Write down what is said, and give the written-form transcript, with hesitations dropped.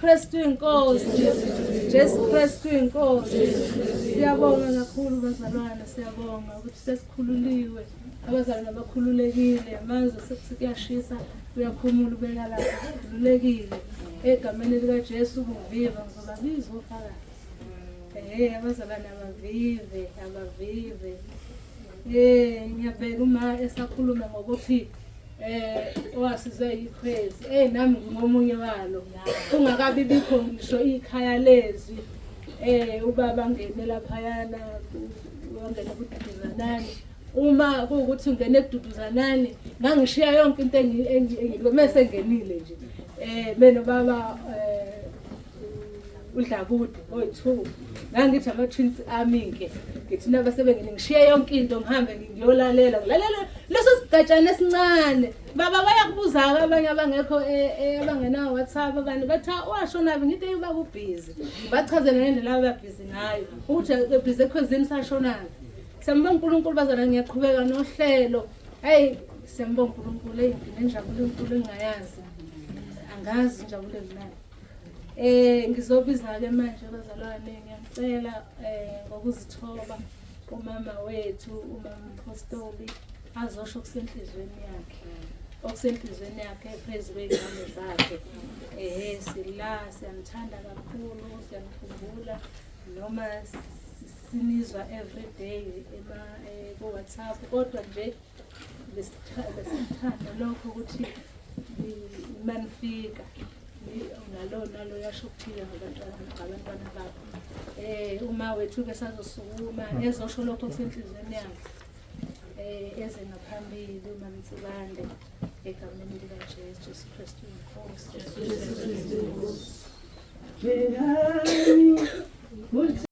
Kristu inkosi. Jesu Kristu inkosi. Siyabonga kakhulu bazalwane, siyabonga ukuthi sesikhululiwe. Abazalwane bakhululekile, manje sekuyashisa, uyakhumula ubeka lapha, khululekile. Egameni likaJesu kuviva ngizobabiza ofakazi. Eh abazalwane abavive, abavive. Eh ngiyabheka uma esakhuluma ngokuthi owasizwe yikhwezi. Eh nami ngingomunye walo. Kungakabi bikho ngisho ikhaya lezwi. Ubaba ngene laphayana wangena kududuzanani. Uma kuwukuthi ungene ekududuzanani ngangishiya yonke into mese ngenile nje. Mina baba uDlakude oyi-2 ngangithi ama-twins ami-ke ngithi nabasebengene ngishiye yonke into ngihambe ngiyolalela ngilalela leso sigatshana esincane. Baba bayakubuza-ke abanye abangekho abangenawo WhatsApp abantu bathi washonaphi, ngithi eyi ubaba ubhizi, ngibachazele ngendlela ababhizi ngayo ukuthi ebhizi ekhwezini sashonaphi. Siyambonga uNkulunkulu bazalwane, ngiyaqhubeka nohlelo. Eyi siyambonga uNkulunkulu, eyi nginenjabulo enkulu engingayazi, angazi injabulo enginayo. Ngizobiza-ke manje bazalwane, ngiyacela ngokuzithoba umama wethu umama Mpostoli azosho okusenhlizweni yakhe, okusenhlizweni yakhe phezu kwey'ngane zakhe. Sila siyamthanda kakhulu, siyamkhumbula noma sinizwa every day ku-WhatsApp, kodwa nje besithanda lokho ukuthi manifika nalo nalo yasho ukuphila ngabantwana bakho. Uma wethu ke sazosukuma ezosho lokho okusenhlizweni yakhe, eze ngaphambili uma Mtsibande egameni likaJesu Jesu Kristu inkosi.